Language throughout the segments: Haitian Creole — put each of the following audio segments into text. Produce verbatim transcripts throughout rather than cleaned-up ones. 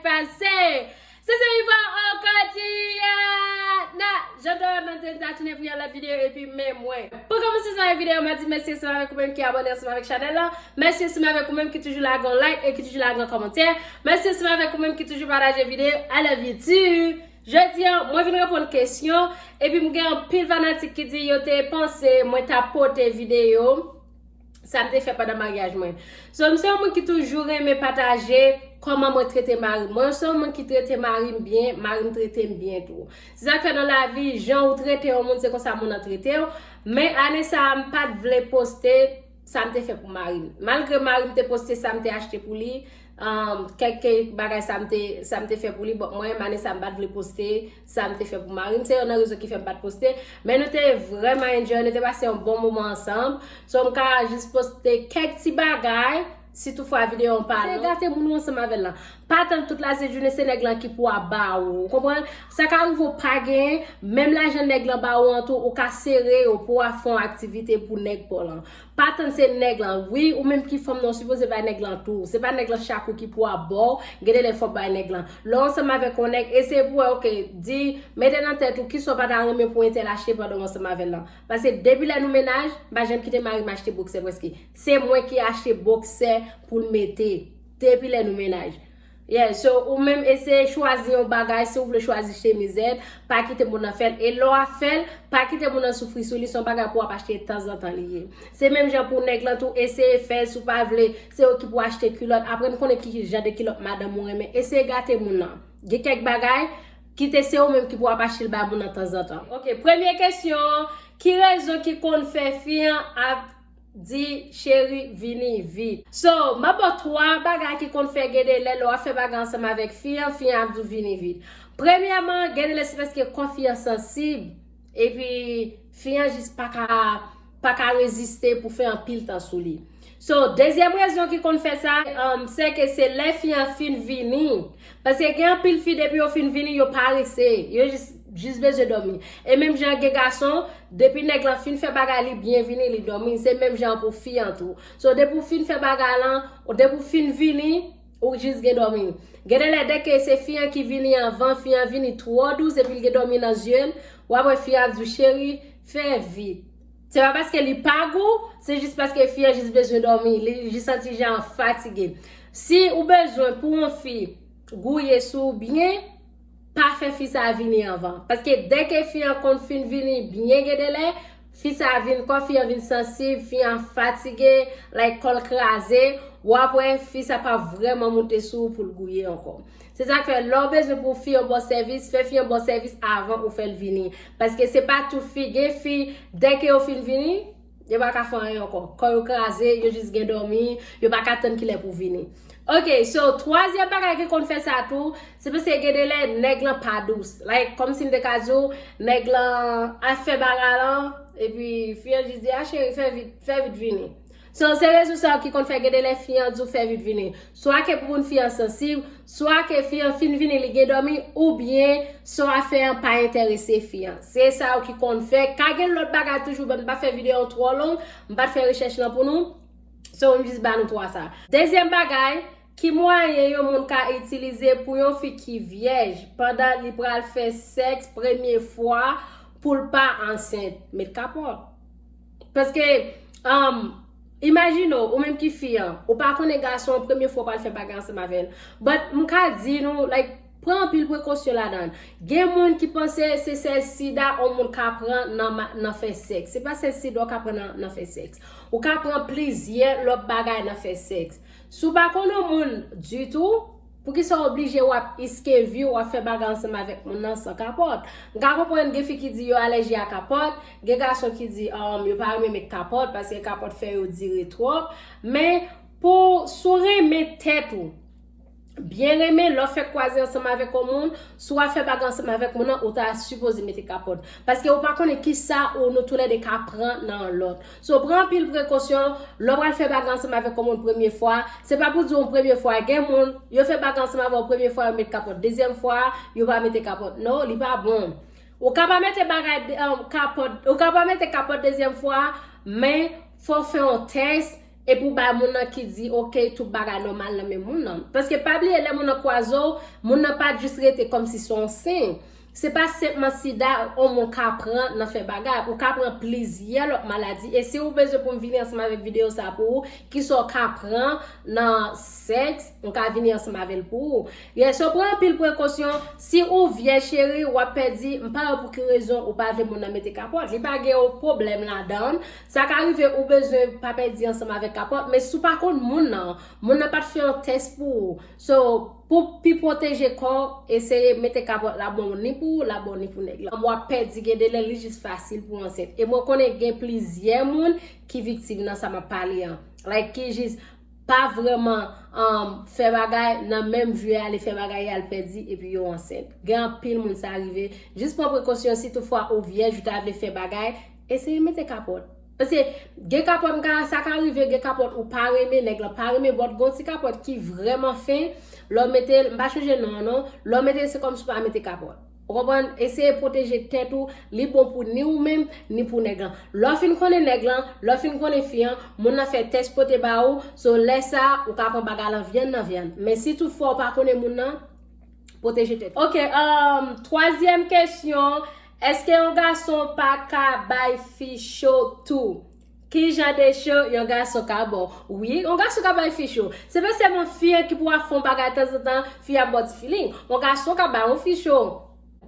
Pase! Se se vivan ankò ti a! Na, jan de nan te ta tounen pou yon lòt videyo epi men mwen. Pou kòmanse sa videyo, mwen di mèsi ansanm avèk ou menm ki abòne ansanm avèk chanèl la. Mèsi ansanm avèk ou menm ki toujou lage yon like e ki toujou lage yon kòmantè. Mèsi ansanm avèk ou menm ki toujou pataje videyo. I love you too! Jodi a, mwen vin reponn kesyon, epi m gen anpil fanatik ki di yo te panse mwen t ap pote videyo sa m te fè pandan maryaj mwen. So, m se yon moun ki toujou renmen pataje kòman mwen trete mari m. Mwen se yon moun ki trete mari m byen, mari m trete m byen tou. Se sa k fè nan lavi, jan ou trete yon moun, se konsa moun nan trete w. Men ane sa a, m pa t vle poste sa m te fè pou mari m. Malgre mari m te poste sa m te achte pou li, um, kèk bagay sa m te, sa m te fè pou li, bon, mwen, ane sa a, m pa t vle poste sa m te fè pou mari m. Se youn nan rezon ki fè m pa t poste. Men nou te vrèman enjoy, nou te pase yon bon moman ansanm. So, m ka jis poste kèk ti bagay, si toutfwa videyo an pa long. Se gate moun ou ansanm avè l lan. Pa tann tout lasent jounen se nèg lan ki pou ap ba ou. Ou konprann? Sa ka rive ou pa genyen, menm lajan nèg lan ba ou an tou, ou ka sere yo pou w ap fè yon aktivite pou nèg pa w lan. Pa tann se nèg lan. Wi, ou menm ki fanm nan, ou sipoze bay nèg lan tou. Se pa nèg lan chak kou ki pou ap ba w, gen de lè fò w bay nèg lan. Lè w ansanm avèk yon nèg, eseye pou w wè, oke, di, mete nan tèt ou kisa w pa ta renmen pou entèl achte pandan w ansanm avè l lan. Paske depi lè nou mennaj, m pa janm kite mari m achte boksè prèske. Se mwen ki achte boksè pou l mete. Depi lè nou mennaj. Yeah, so ou menm eseye chwazi yon bagay, si w vle chwazi chemizèt, pa kite moun nan fè l. E lè w ap fè l, pa kite moun nan soufri sou li, se yon bagay pou w ap achte tanzantan li ye. Se menm jan pou nèg lan tou, eseye fè l, si w pa vle, se yo ki pou achte kilòt. Aprann konnen ki jan de kilòt madanm ou renmen. Eseye gate moun nan. Gen kèk bagay, kite se ou menm ki pou ap achte l bay moun nan tanzantan. Ok, premye kesyon, ki rezon ki konn fè fi an ap di, cheri, vini vit. So, m ap ba w twa bagay ki konn fè gen de lè lè w ap fè bagay ansanm avèk fi an, fi an ap di w vini vit. Premyèman, gen de lè se paske kò fi an sansib, epi fi an jis pa ka, pa ka reziste pou fè anpil tan sou li. So, dezyèm rezon ki konn fè sa, um, se ke se lè fi an fin vini. Paske gen anpil fi, depi yo fin vini, yo parese. Yo jis, jis bezwen dòmi. E menm jan gen gason, depi nèg lan fin fè bagay li byen vini, li dòmi. Se menm jan pou fi an tou. So, depi w fin fè bagay lan, ou depi w fin vini, ou jis gen dòmi. Gen de lè, dèke se fi an ki vini anvan, fi an vini twò dous, epi l gen dòmi nan zye l, w ap wè fi an ap di w, cheri, fè vit. Se pa paske li pa gou, se jis paske fi an jis bezwen dòmi, li jis santi jan an fatige. Si ou bezwen pou yon fi gouye sou ou byen, pa fè fi sa a vini anvan. Paske dèke fi an konn fin vini byen gen de lè, fi sa a vin, kò fi an vin sansib, fi an fatige, like, kò l kraze, w ap wè fi sa pa vrèman moute sou ou pou l gouye ankò. Se sa k fè, lè w bezwen pou fi an ba w sèvis, fè fi an ba w sèvis avan ou fè l vini. Paske se pa tout fi, gen fi, dèke yo fin vini, yo pa ka fè anyen ankò. Kò yo kraze, yo jis gen dòmi, yo pa ka tann kilè pou vini. Ok, so, twazyèm bagay ki konn fè sa tou, se paske gen de lè nèg lan pa dous. Like, kòmsi m te ka di w, nèg lan ap fè bagay lan, epi fi an jis di, a cheri, fè vit, fè vit vini. So, se rezon sa yo ki konn fè gen de lè fi an di w fè vit vini. Swa ke pou moun fi an sansib, swa ke fi an fin vini li gen dòmi, oubyen sa w ap fè an pa enterese fi an. Se sa yo ki konn fè. Ka gen lòt bagay toujou, men m pa fè videyo an twò long, m pa t fè rechèch lan pou nou. So, m jis ba nou twa sa. Dezyèm bagay, ki mwayen yon moun ka itilize pou yon fi ki vyèj pandan li pral fè sèks premye fwa pou l pa ansent? Met kapòt. Paske, um, imajine w, ou menm ki fi an, ou pa konnen gason an premye fwa w pral fè bagay ansanm avè l. But m ka di nou, like, pran anpil prekosyon ladan l. Gen moun ki panse se sèl sida yon moun ka pran nan, ma- nan fè sèks. Se pa sèl sida w ka pran nan, nan fè sèks. Ou ka pran plizyè lòt bagay nan fè sèks. Si w pa konn yon moun ditou, poukisa w oblije w ap iske vi w, w ap fè bagay ansanm avèk moun nan san kapòt? M ka konprann gen fi ki di yo alèji a kapòt, gen gason ki di, um, yo pa renmen met kapòt paske kapòt fè yo dire twòp. Men pou, si w renmen tèt ou, byen renmen, lè w fèk kwaze ansanm avèk yon moun, si w ap fè bagay ansanm avèk moun nan, ou ta sipoze mete kapòt. Paske ou pa konnen kisa ou nou toulède ka pran nan lòt. So, pran anpil prekosyon, lè w pral fè bagay ansanm avèk yon moun premye fwa, se pa pou di yon premye fwa, gen moun, yo fè bagay ansanm avè w premye fwa, yo met kapòt. Dezyèm fwa, yo pa mete kapòt. Non, li pa bon. Ou ka pa mete bagay, um, kapòt, ou ka pa mete kapòt dezyèm fwa, men fò w fè yon tès, Epi w bay moun nan ki di, ok, tout bagay nòmal nan men moun nan. Paske pa bliye, lè moun nan kwaze w, moun nan pa jis rete kòmsi se yon sen. Se pa senpman sida yon moun ka pran nan fè bagay. Ou ka pran plizyè lòt maladi. E si ou bezwen pou m vini ansanm avèk videyo sa pou ou, kisa w ka pran nan sèks, m ka vini ansanm avè l pou ou. Yes, so pran anpil prekosyon. Si ou vyèj cheri, w ap pèdi, m pa wè pou ki rezon ou pa vle moun nan mete kapòt. Li pa gen yon pwoblèm ladan l. Sa ka rive ou bezwen pa pèdi ansanm avèk kapòt, men si w pa konn moun nan, moun nan pa t fè yon tès pou ou. So, pou pi pwoteje kò w, eseye mete kapòt la bon ni pou ou, la bon ni pou nèg lan. W ap pèdi gen de lè li jis fasil pou ansent. E mwen konnen gen plizyè moun ki viktim nan sa m ap pale an. Like, ki jis pa vrèman um, fè bagay nan menm vye ale fè bagay al pèdi epi yo ansent. Gen anpil moun sa rive. Jis pran prekosyon si toutfwa ou vyèj ou ta vle fè bagay, eseye mete kapòt. Paske gen kapòt m ka, sa ka rive, gen kapòt ou pa renmen, nèg lan pa renmen, but gon ti kapòt ki vrèman fen, lè w mete l, m pa chonje non an non, lè w mete l se kòmsi w pa mete kapòt. Ou konprann? Eseye pwoteje tèt ou, li bon pou ni ou menm, ni pou nèg lan. Lè w fin konnen nèg lan, lè w fin konnen fi an, moun nan fè tès pote ba ou, so lè sa, ou ka pran bagay lan vyann nan vyann. Men si toutfwa ou pa konnen moun nan, pwoteje tèt ou. Ok, um, twazyèm kesyon, èske yon gason pa ka bay fi cho tou? Ki jan de cho yon gason ka ba w? Wi, yon gason ka bay fi cho. Se pa sèlman fi an ki pou ap fè yon bagay tanzantan, fi a ap ba w ti feeling. Yon gason ka bay yon fi cho.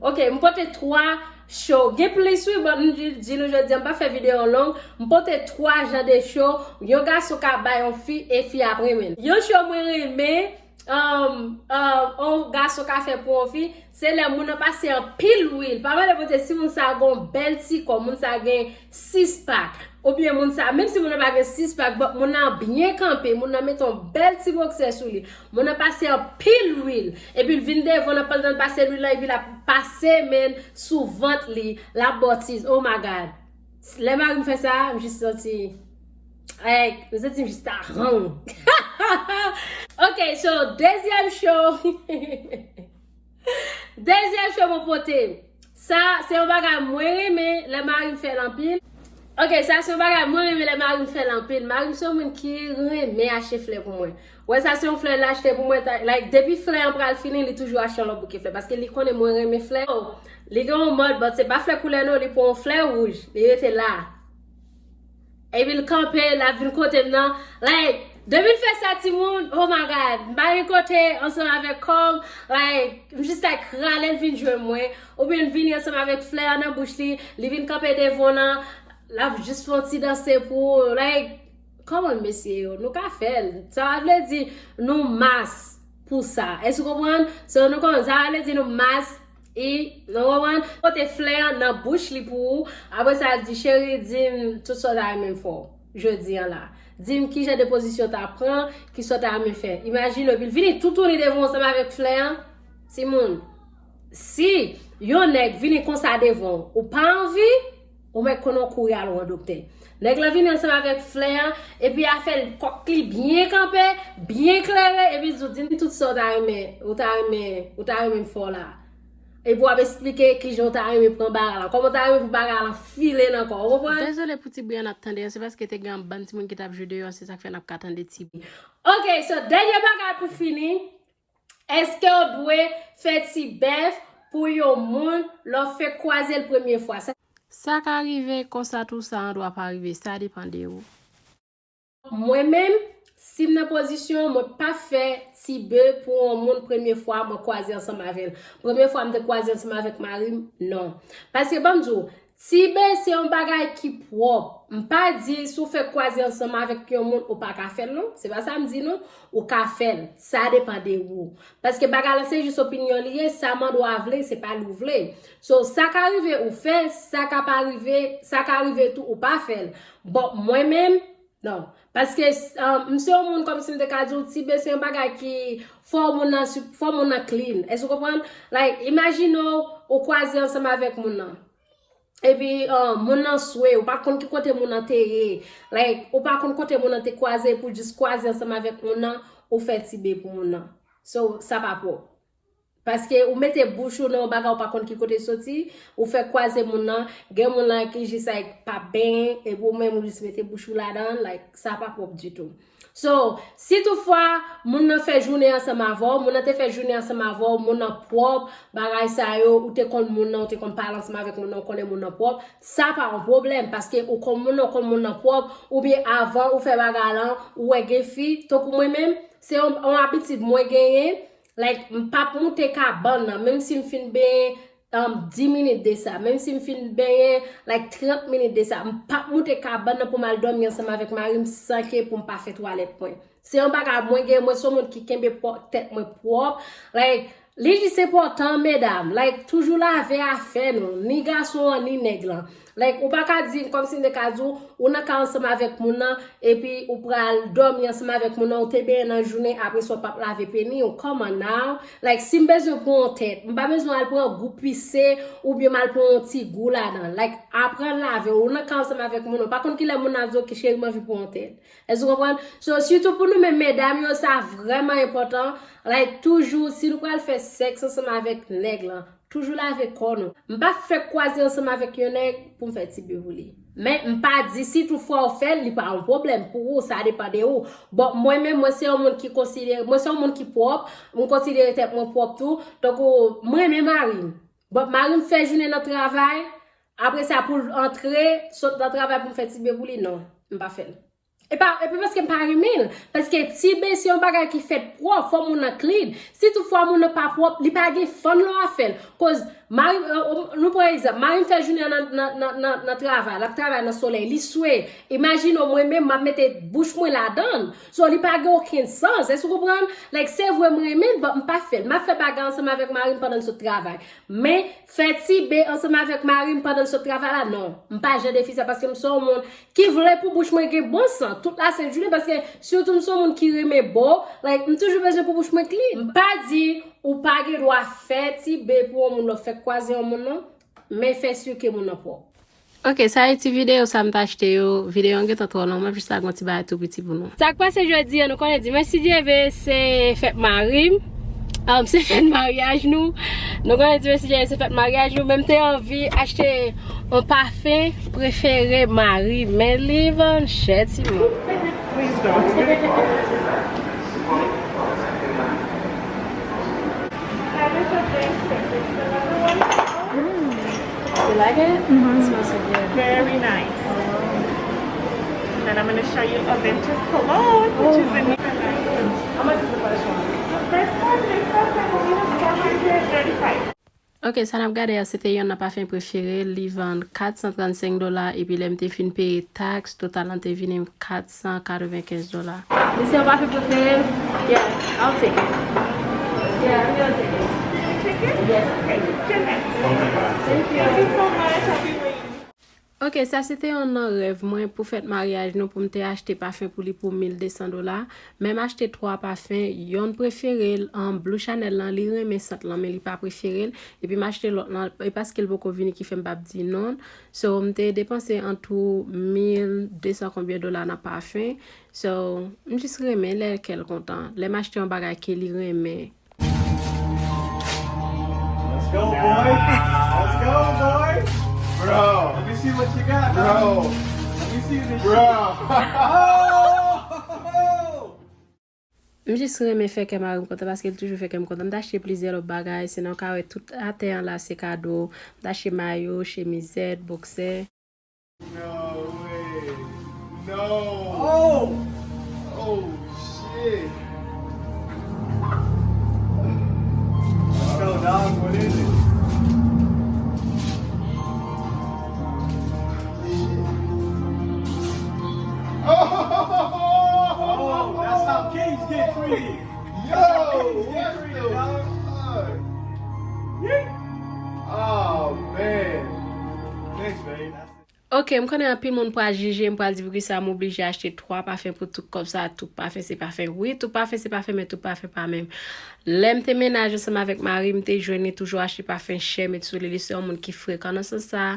Ok, m pote twa cho. Gen plis wi, but m di, di nou jodi a, m pa fè videyo an long. M pote twa jan de cho yon gason ka bay yon fi e fi a ap renmen l. Yon cho mwen renmen, um, um, yon gason ka fè pou yon fi, se lè moun nan pase anpil lwil. Pa mande Bondye si moun sa gon bèl ti kò, moun sa gen six pack. Oubyen moun sa, menm si moun nan pa gen six pack, but moun nan byen kanpe, moun nan met yon bèl ti boksè sou li. Moun nan pase anpil lwil. Epi l vin devan nan pandan l pase lwil lan, epi l ap pase men l sou vant li, l ap ba w tiz. Oh my God. Lè mari m fè sa, m jis santi, like, m santi m jis ta rang. Ok, so, dezyèm cho. Dezyèm cho mwen pote. Sa, se yon bagay mwen renmen lè mari m fè l anpil. Ok, sa se yon bagay mwen renmen lè mari m fè l anpil. Mari m se yon moun ki renmen achte flè pou mwen. Wè, sa se yon flè l achte pou mwen. Ta- Like, depi flè an pral fini, li toujou achte yon lòt bouke flè. Paske li konnen mwen renmen flè. Oh, li gen yon mòd, but se pa flè koulè non, li pran yon flè wouj. Li rete la. Epi l kanpe, l ap vin kote m nan. Like, depi l fè sa, timoun, oh my God, m pa gen kote ansanm avèk kò m. Like, m jis like rale l vin jwenn mwen. Oubyen l vini ansanm avèk flè an nan bouch li, li vin kanpe devan w lan, l ap jis fè yon ti danse pou ou. Like, come on mesye yo, nou ka fè l. Sa vle di nou mas pou sa. Èske w konprann? So, nou konprann, sa vle di nou mas e, nou konprann? Pote flè an nan bouch li pou ou. Apre sa, l di, cheri, di m tout sa w ta renmen m fè w jodi an la. Di m ki jan de pozisyon w ta pran, ki sa w ta renmen fè. Imajine w, epi l vini toutouni devan w ansanm avèk flè an. Timoun, si yon nèg vini konsa devan w, ou pa anvi, ou mèt konn w kouri al wè yon doktè. Nèg lan vini ansanm avèk flè an, epi afè l kòk li byen kanpe, byen klere, epi l di w, di m tout sa w ta renmen, ou ta renmen, ou ta renmen m fè w la. Epi w ap esplike kijan w ta renmen pran bagay lan, kòman w ta renmen pou bagay lan file nan kò w, ou konprann? Dezole pou ti bri an n ap tande an, se paske te gen yon bann timoun ki t ap jwe deyò, se sa k fè n ap ka tande ti bri. Ok, so dènye bagay pou fini, èske w dwe fè ti bèf pou yon moun lè w fèk kwaze l premye fwa? Sa Sa ka rive konsa tou, sa andwa pa rive, sa depan de ou. Mwen menm, si m nan pozisyon, mwen p ap fè ti bèf pou yon moun premye fwa mwen kwaze ansanm avè l. Premye fwa m te kwaze ansanm avèk mari m, non. Paske ban m di w, ti bèf se yon bagay ki pwòp. M pa di si w fèk kwaze ansanm avèk yon moun ou pa ka fè l non. Se pa sa m di non. Ou ka fè l. Sa depan de ou. Paske bagay la se jis opinyon li ye, sa m andwa vle, se pa li w vle. So, sa ka rive ou fè, sa ka pa rive, sa ka rive tou ou pa fè l. Bon, mwen menm, non. Paske um, m se yon moun kòmsi m te ka di w, ti bèf se yon bagay ki fò moun nan, fò moun nan clean. Èske w konprann? Like, imajine w, ou kwaze ansanm avèk moun nan. Epi um, moun nan swe, ou pa konn ki kote moun nan te ye. Like, ou pa konn kote moun nan te kwaze pou jis kwaze ansanm avèk moun nan, ou fè ti bèf pou moun nan. So, sa pa pwòp. Paske ou mete bouch ou nan yon bagay ou pa konn ki kote soti, ou fè kwaze moun nan, gen moun nan ki jis like pa benyen, epi ou menm ou jis mete bouch ou ladan, like sa pa pwòp ditou. So, si toutfwa moun nan fè jounen ansanm avè w, moun nan te fè jounen ansanm avè w, moun nan pwòp, bagay sa yo, ou te konn moun nan, ou te konn pale ansanm avèk moun nan, ou konnen moun nan pwòp, sa pa yon pwoblèm, paske ou konn moun nan, ou konn moun nan pwòp, oubyen avan ou fè bagay lan, ou wè gen fi, tankou mwen menm, se yon, yon abitid mwen genyen, like, m p ap moute kabann nan, menm si m fin benyen, um, dis minit de sa, menm si m fin benyen, like, trant minit de sa, m p ap moute kabann nan pou m al dòmi ansanm avèk mari m san ke pou m pa fè twalèt mwen. Se yon bagay mwen gen, mwen se yon moun ki kenbe pwò-, tèt mwen pwòp. Like, li jis enpòtan, medam. Like, toujou lave afè nou, ni gason an, ni nèg lan. Like, ou pa ka di, kòmsi m te ka di w, ou nan kay ansanm avèk moun nan, epi ou pral dòmi ansanm avèk moun nan, ou te benyen nan jounen, apre sa w p ap lave peni w. Come on now. Like, si m bezwen pran yon tèt, m pa bezwen al pran gou pise, oubyen m al pran yon ti gou ladan. Like, aprann lave w. Ou nan kay ansanm avèk moun nan, ou pa konn kilè moun nan ap di w, "Ok, cheri, m anvi pran yon tèt." Èske w konprann? So, sitou pou nou menm medam yo, sa vrèman enpòtan. Like, toujou, si nou pral fè sèks ansanm avèk nèg lan, toujou lave kò nou. M pa fèk kwaze ansanm avèk yon nèg pou m fè ti bebe pou li. Men, m pa di si toutfwa w fè l, li pa yon pwoblèm pou ou, sa depann de ou. Bon, mwen menm, mwen se yon moun ki konsidere, mwen se yon moun ki pwòp, m konsidere tèt mwen pwòp tou. Tankou, mwen renmen mari m. Bon, mari m fè jounen nan travay, apre sa pou l antre, sot nan travay pou m fè ti bebe pou li, non, m pa fè l. E pa, e pa paske m pa renmen l, paske ti bebe se yon bagay ki fèt pwòp, fò moun nan clean. Si toutfwa moun nan pa pwòp, li pa gen fun lè w ap fè l. Koz, mari, euh, nou pran egzanp, mari m fè jounen nan, nan, nan, nan, nan travay, l ap travay nan solèy, li swe. Imajine w mwen menm, m ap mete bouch mwen ladan l. So, li pa gen okenn sans, èske w konprann? Like, se vre m renmen l, but m pa fè l. M ap fè bagay ansanm avèk mari m pandan l sot travay. Men, fè ti bebe ansanm avèk mari m pandan l sot travay la, non. M pa jan de fi sa, paske m se yon moun ki vle pou bouch mwen gen bon san tout lasent jounen, paske sitou m se yon moun ki renmen bo, like, m toujou bezwen pou bouch mwen clean. M pa di ou pa gen dwa fè ti bebe pou yon moun, lè w fèk kwaze yon moun, non, men fè si ke moun nan pwòp. Ok, sa e ti videyo sa m t achte yo. Videyo an gentan twò long, m ap jis lage yon ti bagay tou piti pou nou. Sa k pase jodi a, nou konnen dimanch si Dye vle, se fèt mari m. Um, se fèt maryaj nou. Nou konnen dimanch si Dye vle, se fèt maryaj nou. Men m te anvi achte yon pafen prefere mari m. Men li vann chè, timoun. Please don't. That is a big six. It's the number one seller. Mm. You like it? Mm-hmm. It smells so good. Very nice. And I'm gonna show you Aventus cologne, which is a new. How much is the first one? The first one, they start, I believe, is four hundred thirty-five. Ok, sa n ap gade a, se te yonn nan pafen prefere l. Li vann kat san trannsenk dola, epi lè m te fin peye taks, total lan te vini m kat san katrevenkenz dola. This your pafen prefere? Yeah, I'll take it. Yeah, I think I'll take it. Take it? Yes. Okay, ten minutes. Thank you. Thank you so much. I'll be waiting. Ok, sa se te yonn nan rèv mwen pou fèt maryaj nou, pou m te achte pafen pou li pou mil de san dola. Men m achte twa pafen, yonn prefere l, an, Blue Chanel lan, li renmen sant lan, men li pa prefere l. Epi m achte lòt lan, e paske l poko vini ki fè m p ap di non l. So, m te depanse an tou mil de san konbyen dola nan pafen. So, m jis renmen lè kè l kontan. Lè m achte yon bagay ke li renmen. Let's go, boy. Let's go, boy. Bro. Let me see what you got, bro. Let me see this shit. Bro. Oh! M jis renmen fè kè mari m kontan paske l toujou fè kè m kontan. M t achte plizyè lòt bagay, sinon w ka wè tout atè an la se kado. M t achte mayo, chemizèt, boksè. No way. No. Oh. Oh, shit. Let's go, dog. What is it? Shit. Oh, that's how kings get treated. Yo, that's how kings get treated, dog. Yeah. Oh, man. Thanks, babe. Ok, Ok, m konnen anpil moun pral jije m, pral di poukisa m oblije achte twa pafen pou tout kòb sa, tout pafen se pafen. Wi, tout pafen se pafen, men tout pafen pa menm. Lè m te mennaj ansanm avèk mari m, m te jwenn li toujou achte pafen chè, met sou li. Li se yon moun ki frekan nan sans sa.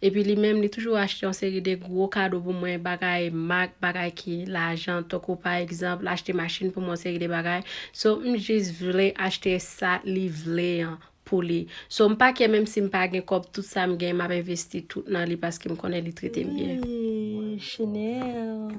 Epi li menm, li toujou achte yon seri de gwo kado pou mwen, bagay mak, bagay ki lajan, tankou pa egzanp, l achte machin pou mwen, yon seri de bagay. So, m jis vle achte sa li vle an pou li. So, m pa kè, menm si m pa gen kòb, tout sa m gen, m ap envesti tout nan li paske m konnen li trete m byen. Wi, Chanel.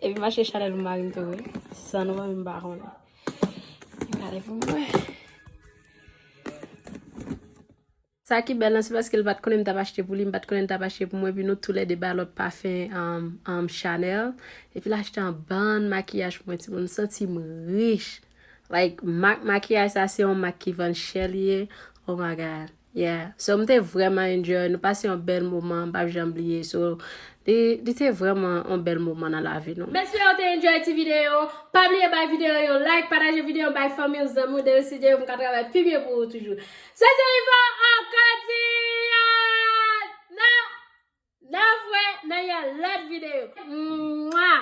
Epi m achte Chanel pou mari m tou, wi. San nou, mwen menm m pa konnen. Gade pou mwen. Sa ki bèl lan, se paske l pa t konnen m t ap achte pou li, m pa t konnen l t ap achte pou mwen, epi nou toulède ba lòt pafen, um, um, Chanel. Epi l achte yon bann makiyaj pou mwen, timoun, m santi m rich. Like, mak makiyaj sa, se yon mak ki vann chè li ye. Oh my God. Yeah. So, m te vrèman enjoy. Nou pase yon bèl moman, m p ap janm bliye. So, li, li te vrèman yon bèl moman nan lavi nou. M espere w te enjoy ti videyo. Pa bliye bay videyo yon like, pataje videyo, bay fanmi w, zanmi w, demen si Dye vle, m ka travay pi byen pou ou toujou. Se Jennifer Arcadian! Nan, nan vre, nan yon lòt videyo. Mwa!